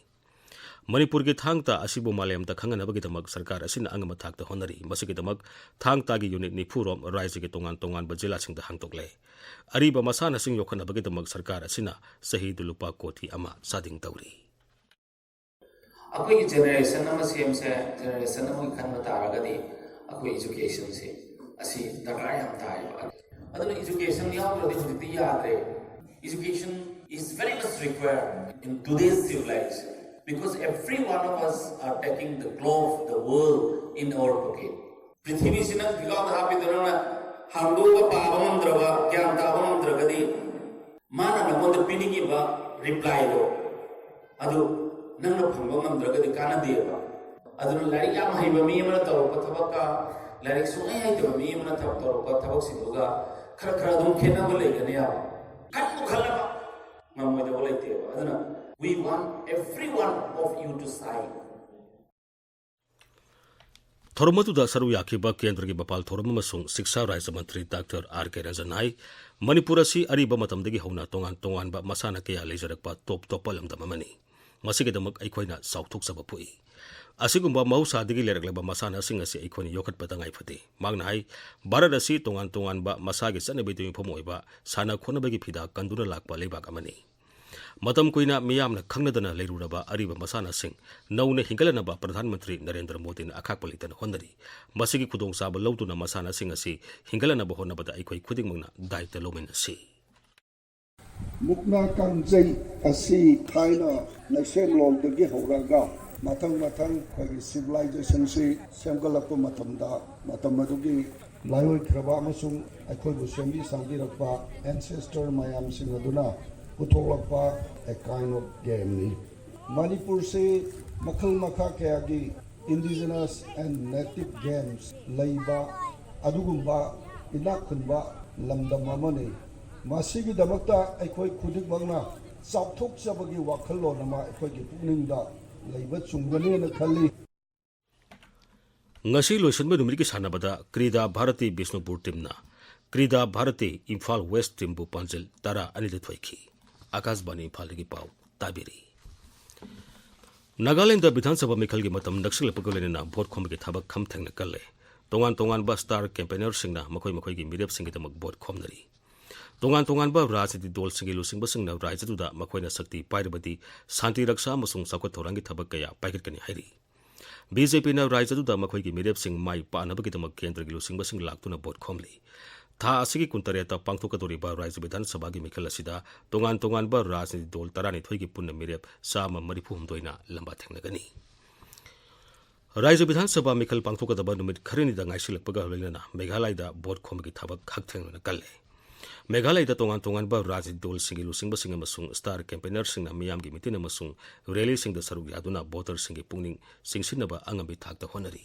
ꯃꯅꯤꯄꯨꯔꯒꯤ ꯊꯥꯡ ꯇꯥ ꯑꯁꯤꯕꯨ ꯃꯥꯂꯦꯝꯗ ꯈꯪꯍꯟꯅꯕꯒꯤꯗꯃꯛ ꯁꯔꯀꯥꯔ ꯑꯁꯤꯅ ꯑꯉꯝꯕ ꯊꯥꯛꯇ ꯍꯣꯠꯅꯔꯤ꯫ ꯃꯁꯤꯒꯤꯗꯃꯛ ꯊꯥꯡ ꯇꯥꯒꯤ ꯌꯨꯅꯤꯠ ꯅꯤꯐꯨ ꯔꯣꯝ ꯔꯥꯖ꯭ꯌꯒꯤ ꯇꯣꯉꯥꯟ ꯇꯣꯉꯥꯟꯕ ꯖꯤꯂꯥꯁꯤꯡꯗ ꯍꯥꯡꯗꯣꯛꯂꯦ꯫ ꯑꯔꯤꯕ ꯃꯁꯥꯟꯅꯁꯤꯡ ꯌꯣꯛꯈꯠꯅꯕꯒꯤꯗꯃꯛ ꯁꯔꯀꯥꯔ ꯑꯁꯤꯅ ꯆꯍꯤꯗ ꯂꯨꯄꯥ ꯀꯣꯇꯤ ꯑꯃ ꯆꯥꯗꯤꯡ ꯇꯧꯔꯤ꯫ ꯑꯩꯈꯣꯏꯒꯤ ꯖꯦꯅꯦꯔꯦꯁꯟ ꯑꯃ ꯁꯦꯝꯁꯦ, ꯖꯦꯅꯦꯔꯦꯁꯟ ꯑꯃꯒꯤ ꯈꯟꯕ ꯇꯥꯔꯒꯗꯤ ꯑꯩꯈꯣꯏ ꯏꯖꯨꯀꯦꯁꯟꯁꯦ ꯑꯁꯤ ꯗꯔꯀꯥꯔ ꯌꯥꯝ ꯇꯥꯏꯌꯦꯕ꯫ ꯑꯗꯨꯅ ꯏꯖꯨꯀꯦꯁꯟ ꯌꯥꯎꯗ꯭ꯔꯗꯤ ꯍꯧꯖꯤꯛꯇꯤ ꯌꯥꯗ꯭ꯔꯦ꯫ Education is very much required in today's civilization because every one of us are taking the globe of the world in our pocket. ꯄ꯭ꯔꯤꯊꯤꯕꯤꯁꯤꯅ ꯐꯤꯒꯥꯎꯗ ꯍꯥꯞꯄꯤꯗꯣ ꯅꯪꯅ ꯍꯥꯡꯗꯣꯛꯑꯒ ꯄꯥꯕ ꯉꯝꯗ꯭ꯔꯕ, ꯒ꯭ꯌꯥꯟ ꯇꯥꯕ ꯉꯝꯗ꯭ꯔꯒꯗꯤ ꯃꯥꯅ ꯅꯉꯣꯟꯗ ꯄꯤꯅꯤꯡꯉꯤꯕ ꯔꯤꯄ꯭ꯂꯥꯏꯗꯣ ꯑꯗꯨ ꯅꯪꯅ ꯐꯪꯕ ꯉꯝꯗ꯭ꯔꯒꯗꯤ ꯀꯥꯟꯅꯗꯦꯕ꯫ ꯑꯗꯨꯅ ꯂꯥꯏꯔꯤꯛ ꯌꯥꯝ ꯍꯩꯕ ꯃꯤ ꯑꯃꯅ ꯇꯧꯔꯛꯄ ꯊꯕꯛꯀ ꯂꯥꯏꯔꯤꯛ ꯁꯨꯡꯍꯩ ꯍꯩꯇꯕ ꯃꯤ ꯑꯃꯅ ꯊꯕꯛ ꯇꯧꯔꯛꯄ ꯊꯕꯛꯁꯤꯡꯗꯨꯒ ꯈꯔ ꯈꯔ ꯑꯗꯨꯝ ꯈꯦꯠꯅꯕ ꯂꯩꯒꯅꯦꯕ꯫ ꯈꯟꯕꯨ ꯈꯜꯂꯕ ꯉꯝꯃꯣꯏꯗꯕ ꯂꯩꯇꯦꯕ꯫ ꯑꯗꯨꯅ we want every one of you to shine. ꯊꯧꯔꯝ ꯑꯗꯨꯗ ꯁꯔꯨꯛ ꯌꯥꯈꯤꯕ ꯀꯦꯟꯗ꯭ꯔꯒꯤ ꯃꯄꯥꯜ ꯊꯧꯔꯝ ꯑꯃꯁꯨꯡ ꯁꯤꯛꯁꯥ ꯔꯥꯖ꯭ꯌ ꯃꯟꯇ꯭ꯔꯤ ꯗꯥꯛꯇꯔ ꯑꯥꯔ ꯀꯦ ꯔꯟꯖꯟ ꯍꯥꯏ, ꯃꯅꯤꯄꯨꯔ ꯑꯁꯤ ꯑꯔꯤꯕ ꯃꯇꯝꯗꯒꯤ ꯍꯧꯅ ꯇꯣꯉꯥꯟ ꯇꯣꯉꯥꯟꯕ ꯃꯁꯥꯟꯅ ꯀꯌꯥ ꯂꯩꯖꯔꯛꯄ ꯇꯣꯞ ꯇꯣꯞꯄ ꯂꯝꯗꯝ ꯑꯃꯅꯤ꯫ ꯃꯁꯤꯒꯤꯗꯃꯛ ꯑꯩꯈꯣꯏꯅ ꯆꯥꯎꯊꯣꯛꯆꯕ ꯄꯣꯛꯏ꯫ ꯑꯁꯤꯒꯨꯝꯕ ꯃꯍꯧꯁꯥꯗꯒꯤ ꯂꯩꯔꯛꯂꯕ ꯃꯁꯥꯟꯅꯁꯤꯡ ꯑꯁꯤ ꯑꯩꯈꯣꯏꯅ ꯌꯣꯛꯈꯠꯄ ꯇꯉꯥꯏ ꯐꯗꯦ꯫ ꯃꯍꯥꯛꯅ ꯍꯥꯏ, ꯚꯥꯔꯠ ꯑꯁꯤ ꯇꯣꯉꯥꯟ ꯇꯣꯉꯥꯟꯕ ꯃꯁꯥꯒꯤ ꯆꯠꯅꯕꯤꯗ ꯌꯨꯝꯐꯝ ꯑꯣꯏꯕ ꯁꯥꯟꯅ ꯈꯣꯠꯅꯕꯒꯤ ꯐꯤꯗꯥ ꯀꯟꯗꯨꯅ ꯂꯥꯛꯄ ꯂꯩꯕꯥꯛ ꯑꯃꯅꯤ꯫ ꯃꯇꯝ ꯀꯨꯏꯅ ꯃꯤꯌꯥꯝꯅ ꯈꯪꯅꯗꯅ ꯂꯩꯔꯨꯔꯕ ꯑꯔꯤꯕ ꯃꯁꯥꯟꯅꯁꯤꯡ ꯅꯧꯅ ꯍꯤꯡꯒꯠꯂꯅꯕ ꯄ꯭ꯔꯙꯥꯟ ꯃꯟꯇ꯭ꯔꯤ ꯅꯔꯦꯟꯗ꯭ꯔ ꯃꯣꯗꯤꯅ ꯑꯈꯥꯛꯄ ꯂꯩꯇꯅ ꯍꯣꯠꯅꯔꯤ꯫ ꯃꯁꯤꯒꯤ ꯈꯨꯗꯣꯡꯆꯥꯕ ꯂꯧꯗꯨꯅ ꯃꯁꯥꯟꯅꯁꯤꯡ ꯑꯁꯤ ꯍꯤꯡꯒꯠꯂꯅꯕ ꯍꯣꯠꯅꯕꯗ ꯑꯩꯈꯣꯏ ꯈꯨꯗꯤꯡꯃꯛꯅ ꯗꯥꯏꯇ ꯂꯧꯃꯤꯟꯅꯁꯤ꯫ ꯃꯨꯛꯅꯥ ꯀꯥꯡꯖꯩ ꯑꯁꯤ ꯊꯥꯏꯅ ꯂꯩꯁꯦꯝꯂꯣꯟꯗꯒꯤ ꯍꯧꯔꯒ ꯃꯊꯪ ꯃꯊꯪ ꯑꯩꯈꯣꯏꯒꯤ ꯁꯤꯚꯤꯂꯥꯏꯖꯦꯁꯟꯁꯤ ꯁꯦꯝꯒꯠꯂꯛꯄ ꯃꯇꯝꯗ, ꯃꯇꯝ ꯑꯗꯨꯒꯤ ꯂꯥꯏꯑꯣꯏꯈ꯭ꯔꯕ ꯑꯃꯁꯨꯡ ꯑꯩꯈꯣꯏꯕꯨ ꯁꯦꯝꯕꯤ ꯁꯥꯕꯤꯔꯛꯄ ꯑꯦꯟꯁꯦꯁꯇꯔ ꯃꯌꯥꯝꯁꯤꯡ ꯑꯗꯨꯅ ꯄꯨꯊꯣꯛꯂꯛꯄ a kind of gameꯅꯤ꯫ ꯃꯅꯤꯄꯨꯔꯁꯤ ꯃꯈꯜ ꯃꯈꯥ ꯀꯌꯥꯒꯤ indigenous and native games ꯂꯩꯕ ꯑꯗꯨꯒꯨꯝꯕ ꯏꯅꯥꯛ ꯈꯨꯟꯕ ꯂꯝꯗꯝ ꯑꯃꯅꯤ꯫ ꯃꯁꯤꯒꯤꯗꯃꯛꯇ ꯑꯩꯈꯣꯏ ꯈꯨꯗꯤꯡꯃꯛꯅ ꯆꯥꯎꯊꯣꯛꯆꯕꯒꯤ ꯋꯥꯈꯜꯂꯣꯟ ꯑꯃ ꯑꯩꯈꯣꯏꯒꯤ ꯄꯨꯛꯅꯤꯡꯗ ꯂꯩꯕ ꯆꯨꯝꯒꯅꯦꯅ ꯈꯜꯂꯤ꯫ ꯉꯁꯤ ꯂꯣꯏꯁꯤꯟꯕ ꯅꯨꯃꯤꯠꯀꯤ ꯁꯥꯟꯅꯕꯗ ꯀ꯭ꯔꯤꯗꯥ ꯚꯥꯔꯇꯤ ꯕꯤꯁꯅꯨꯄꯨꯔ ꯇꯤꯝꯅ ꯀ꯭ꯔꯤꯗꯥ ꯚꯥꯔꯇꯤ ꯏꯝꯐꯥꯜ ꯋꯦꯁ ꯇꯤꯝꯕꯨ ꯄꯥꯟꯖꯤꯜ ꯇꯔꯥ ꯑꯅꯤꯗ ꯊꯣꯏꯈꯤ꯫ ꯑꯀꯥꯁꯕꯥꯅꯤ ꯏꯝꯐꯥꯜꯗꯒꯤ ꯄꯥꯎ ꯇꯥꯕꯤꯔꯤ꯫ ꯅꯥꯒꯥꯂꯦꯟꯗ ꯕꯤꯙꯥꯟ ꯁꯚꯥ ꯃꯤꯈꯜꯒꯤ ꯃꯇꯝ ꯅꯛꯁꯤꯜꯂꯛꯄꯒ ꯂꯣꯏꯅꯅ ꯚꯣꯠ ꯈꯣꯝꯕꯒꯤ ꯊꯕꯛ ꯈꯝ ꯊꯦꯡꯅ ꯀꯜꯂꯦ꯫ ꯇꯣꯉꯥꯟ ꯇꯣꯉꯥꯟꯕ ꯁ꯭ꯇꯥꯔ ꯀꯦꯝꯄꯦꯅꯔꯁꯤꯡꯅ ꯃꯈꯣꯏ ꯃꯈꯣꯏꯒꯤ ꯃꯤꯔꯦꯞꯁꯤꯡꯒꯤꯗꯃꯛ ꯚꯣꯠ ꯈꯣꯝꯅꯔꯤ꯫ ꯇꯣꯉꯥꯟ ꯇꯣꯉꯥꯟꯕ ꯔꯥꯖꯅꯤꯇꯤ ꯗꯜꯁꯤꯡꯒꯤ ꯂꯨꯆꯤꯡꯕꯁꯤꯡꯅ ꯔꯥꯖ꯭ꯌꯗꯨꯗ ꯃꯈꯣꯏꯅ ꯁꯛꯇꯤ ꯄꯥꯏꯔꯕꯗꯤ ꯁꯥꯟꯇꯤ ꯔꯛꯁꯥ ꯑꯃꯁꯨꯡ ꯆꯥꯎꯈꯠ ꯊꯧꯔꯥꯡꯒꯤ ꯊꯕꯛ ꯀꯌꯥ ꯄꯥꯏꯈꯠꯀꯅꯤ ꯍꯥꯏꯔꯤ꯫ ꯕꯤ ꯖꯦ ꯄꯤꯅ ꯔꯥꯖ꯭ꯌꯗꯨꯗ ꯃꯈꯣꯏꯒꯤ ꯃꯤꯔꯦꯞꯁꯤꯡ ꯃꯥꯏ ꯄꯥꯛꯅꯕꯒꯤꯗꯃꯛ ꯀꯦꯟꯗ꯭ꯔꯒꯤ ꯂꯨꯆꯤꯡꯕꯁꯤꯡ ꯂꯥꯛꯇꯨꯅ ꯚꯣꯠ ꯈꯣꯝꯂꯤ꯫ ꯊꯥ ꯑꯁꯤꯒꯤ ꯀꯨꯟꯇꯔꯦꯠꯇ ꯄꯥꯡꯊꯣꯛꯀꯗꯧꯔꯤꯕ ꯔꯥꯖ꯭ꯌ ꯕꯤꯙꯥꯟ ꯁꯚꯥꯒꯤ ꯃꯤꯈꯜ ꯑꯁꯤꯗ ꯇꯣꯉꯥꯟ ꯇꯣꯉꯥꯟꯕ ꯔꯥꯖꯅꯤꯇꯤ ꯗꯜ ꯇꯔꯥꯅꯤꯊꯣꯏꯒꯤ ꯄꯨꯟꯅ ꯃꯤꯔꯦꯞ ꯆꯥꯝꯃ ꯃꯔꯤꯐꯨ ꯍꯨꯝꯗꯣꯏꯅ ꯂꯝꯕꯥ ꯊꯦꯡꯅꯒꯅꯤ꯫ ꯔꯥꯖ꯭ꯌ ꯕꯤꯙꯥꯟ ꯁꯚꯥ ꯃꯤꯈꯜ ꯄꯥꯡꯊꯣꯛꯀꯗꯕ ꯅꯨꯃꯤꯠ ꯈꯔꯅꯤꯗ ꯉꯥꯏꯁꯤꯜꯂꯛꯄꯒ ꯂꯣꯏꯅꯅ ꯃꯦꯘꯥꯂꯌꯗ ꯚꯣꯠ ꯈꯣꯝꯕꯒꯤ ꯊꯕꯛ ꯍꯛꯊꯦꯡꯅꯅ ꯀꯜꯂꯦ꯫ ꯃꯦꯘꯥꯂꯌꯗ ꯇꯣꯉꯥꯟ ꯇꯣꯉꯥꯟꯕ ꯔꯥꯖꯅꯤꯇꯤ ꯗꯜꯁꯤꯡꯒꯤ ꯂꯨꯆꯤꯡꯕꯁꯤꯡ ꯑꯃꯁꯨꯡ ꯁ꯭ꯇꯥꯔ ꯀꯦꯝꯄꯦꯅꯔꯁꯤꯡꯅ ꯃꯤꯌꯥꯝꯒꯤ ꯃꯤꯇꯤꯟ ꯑꯃꯁꯨꯡ ꯔꯦꯂꯤꯁꯤꯡꯗ ꯁꯔꯨꯛ ꯌꯥꯗꯨꯅ ꯚꯣꯇꯔꯁꯤꯡꯒꯤ ꯄꯨꯛꯅꯤꯡ ꯆꯤꯡꯁꯤꯟꯅꯕ ꯑꯉꯝꯕꯤ ꯊꯥꯛꯇ ꯍꯣꯠꯅꯔꯤ꯫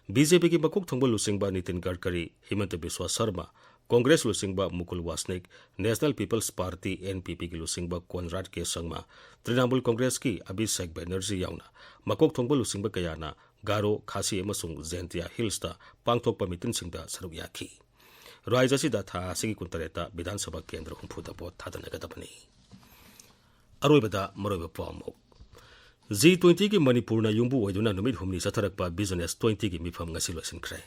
ꯕꯤ ꯖꯦ ꯄꯤꯒꯤ ꯃꯀꯣꯛ ꯊꯣꯡꯕ ꯂꯨꯆꯤꯡꯕ ꯅꯤꯇꯤꯟ ꯒꯗꯀꯔꯤ, ꯍꯤꯃꯟꯇ ꯕꯤꯁ꯭ꯋ ꯁꯔꯃ, ꯀꯣꯡꯒ꯭ꯔꯦꯁ ꯂꯨꯆꯤꯡꯕ Mukul Wasnik, National People's Party, N P ꯄꯤꯒꯤ ꯂꯨꯆꯤꯡꯕ ꯀꯣꯟꯔꯥꯗ ꯀꯦ ꯁꯪꯃ, ꯇ꯭ꯔꯤꯅꯥꯃꯨꯜ ꯀꯣꯡꯒ꯭ꯔꯦꯁꯀꯤ ꯑꯚꯤꯁꯦꯛ ꯕꯦꯅꯔꯖꯤ ꯌꯥꯎꯅ ꯃꯀꯣꯛ ꯊꯣꯡꯕ ꯂꯨꯆꯤꯡꯕ ꯀꯌꯥꯅ ꯒꯥꯔꯣ, ꯈꯥꯁꯤ ꯑꯃꯁꯨꯡ ꯖꯦꯟꯇꯤꯌꯥ ꯍꯤꯜꯁꯇ ꯄꯥꯡꯊꯣꯛꯄ ꯃꯤꯇꯤꯟꯁꯤꯡꯗ ꯁꯔꯨꯛ ꯌꯥꯈꯤ꯫ ꯔꯥꯖ꯭ꯌ ꯑꯁꯤꯗ ꯊꯥ ꯑꯁꯤꯒꯤ ꯀꯨꯟꯇꯔꯦꯠꯇ ꯕꯤꯙꯥꯟ ꯁꯚꯥ ꯀꯦꯟꯗ꯭ꯔ ꯍꯨꯝꯐꯨꯗ ꯚꯣꯠ ꯊꯥꯗꯅꯒꯗꯕꯅꯤ꯫ ꯑꯔꯣꯏꯕꯗ ꯃꯔꯨꯑꯣꯏꯕ ꯄꯥꯎ ꯑꯃꯨꯛ꯫ ꯖꯤ ꯇ꯭ꯋꯦꯟꯇꯤꯒꯤ ꯃꯅꯤꯄꯨꯔꯅ ꯌꯨꯝꯕꯨ ꯑꯣꯏꯗꯨꯅ ꯅꯨꯃꯤꯠ ꯍꯨꯝꯅꯤ ꯆꯠꯊꯔꯛꯄ ꯕꯤꯖꯤꯅꯦꯁ ꯇ꯭ꯋꯦꯟꯇꯤꯒꯤ ꯃꯤꯐꯝ ꯉꯁꯤ ꯂꯣꯏꯁꯤꯟꯈ꯭ꯔꯦ꯫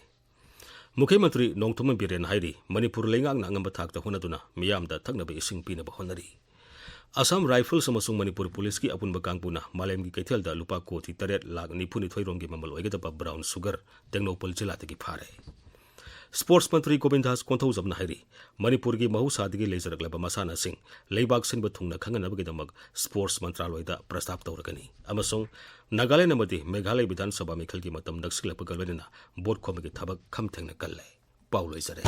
ꯃꯨꯈ꯭ꯌ ꯃꯟꯇ꯭ꯔꯤ ꯅꯣꯡꯊꯣꯝꯕꯝ ꯕꯤꯔꯦꯟ ꯍꯥꯏꯔꯤ, ꯃꯅꯤꯄꯨꯔ ꯂꯩꯉꯥꯛꯅ ꯑꯉꯝꯕ ꯊꯥꯛꯇ ꯍꯣꯠꯅꯗꯨꯅ ꯃꯤꯌꯥꯝꯗ ꯊꯛꯅꯕ ꯏꯁꯤꯡ ꯄꯤꯅꯕ ꯍꯣꯠꯅꯔꯤ꯫ ꯑꯁꯥꯝ ꯔꯥꯏꯐꯜꯁ ꯑꯃꯁꯨꯡ ꯃꯅꯤꯄꯨꯔ ꯄꯨꯂꯤꯁꯀꯤ ꯑꯄꯨꯟꯕ ꯀꯥꯡꯕꯨꯅ ꯃꯥꯂꯦꯝꯒꯤ ꯀꯩꯊꯦꯜꯗ ꯂꯨꯄꯥ ꯀꯣꯇꯤ ꯇꯔꯦꯠ ꯂꯥꯈ ꯅꯤꯐꯨ ꯅꯤꯊꯣꯏ ꯔꯣꯝꯒꯤ ꯃꯃꯜ ꯑꯣꯏꯒꯗꯕ ꯕ꯭ꯔꯥꯎꯟ ꯁꯨꯒꯔ ꯇꯦꯡꯅꯧꯄꯜ ꯖꯤꯂꯥꯗꯒꯤ ꯐꯥꯔꯦ꯫ ꯁ꯭ꯄꯣꯔꯠꯁ ꯃꯟꯇ꯭ꯔꯤ ꯒꯣꯕꯤꯟꯗꯥꯁ ꯀꯣꯟꯊꯧꯖꯝꯅ ꯍꯥꯏꯔꯤ, ꯃꯅꯤꯄꯨꯔꯒꯤ ꯃꯍꯧꯁꯥꯗꯒꯤ ꯂꯩꯖꯔꯛꯂꯕ ꯃꯁꯥꯟꯅꯁꯤꯡ ꯂꯩꯕꯥꯛ ꯁꯤꯟꯕ ꯊꯨꯡꯅ ꯈꯪꯍꯟꯅꯕꯒꯤꯗꯃꯛ ꯁ꯭ꯄꯣꯔꯠꯁ ꯃꯟꯇ꯭ꯔꯥꯂꯣꯏꯗ ꯄ꯭ꯔꯁꯇꯥꯞ ꯇꯧꯔꯒꯅꯤ ꯑꯃꯁꯨꯡ ꯅꯥꯒꯥꯂꯦꯟ ꯑꯃꯗꯤ ꯃꯦꯘꯥꯂꯌ ꯕꯤꯙꯥꯟ ꯁꯚꯥ ꯃꯤꯈꯜꯒꯤ ꯃꯇꯝ ꯅꯛꯁꯤꯜꯂꯛꯄꯒ ꯂꯣꯏꯅꯅ ꯚꯣꯠ ꯈꯣꯝꯕꯒꯤ ꯊꯕꯛ ꯈꯝ ꯊꯦꯡꯅ ꯀꯜꯂꯦ꯫ ꯄꯥꯎ ꯂꯣꯏꯖꯔꯦ꯫